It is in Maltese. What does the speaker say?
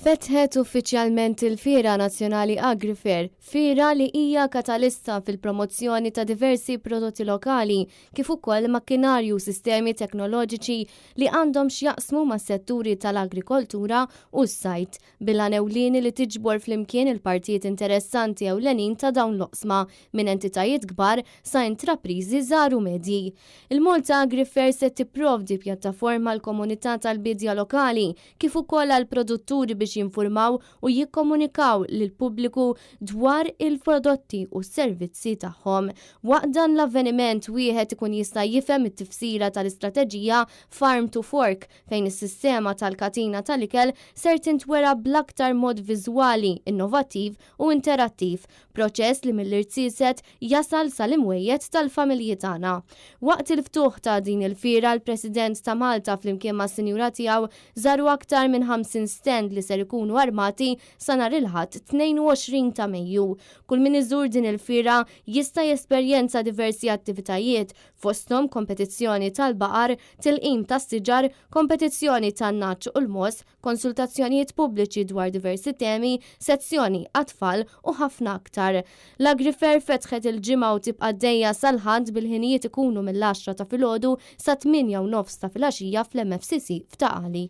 Fetħet uffiċjalment il-Fiera Nazzjonali AgriFair, fiera li hija katalista fil-promozzjoni ta' diversi prodotti lokali kif ukoll makkinarju u sistemi teknoloġiċi li għandhom x'jaqsmu mas-setturi tal-agrikoltura u s-sajd, bil-għan ewlieni li tiġbor flimkien il-partijiet interessanti ewlenin ta' dawn l-oqsma minn entitajiet kbar sa intrapriżi żgħar u medji. Il-Malta AgriFair se tipprovdi pjattaforma għall-komunità tal-biedja lokali kif ukoll għall-produtturi biex jinfurmaw u jikkomunikaw lill-pubbliku dwar il-prodotti u s-servizzi tagħhom. Waqt dan l-avveniment wieħed ikun jista' jifhem it-tifsira tal-istrateġija Farm to Fork fejn is-sistema tal-katina tal-ikel ser tintwera bl-aktar mod viżwali, innovattiv u interattiv, proċess li mill-irziezet jasal sal-imwejjed tal-familji tagħna. Waqt il-ftuħ ta' din il-fiera l-President ta' Malta flimkien mas-Sinjura tiegħu żaru aktar minn 50 stand li ser ikunu armati sa nhar il-Ħadd 22 ta' Mejju. Kull min iżur din il-fiera jista' jesperjenza diversi attivitajiet fosthom kompetizzjoni tal-baqar, tilqim tas-siġar, kompetizzjoni tan-nagħaġ u l-mogħoż, konsultazzjonijiet pubbliċi dwar diversi temi, sezzjoni għat-tfal u ħafna aktar. L-AgriFair fetħet il-Ġimgħa u tibqa' għaddejja sal-Ħadd bil-ħinijiet ikunu mill-għaxra ta' filgħodu sa 8:30 ta' filgħaxija fl-MFCC f'Ta' Qali.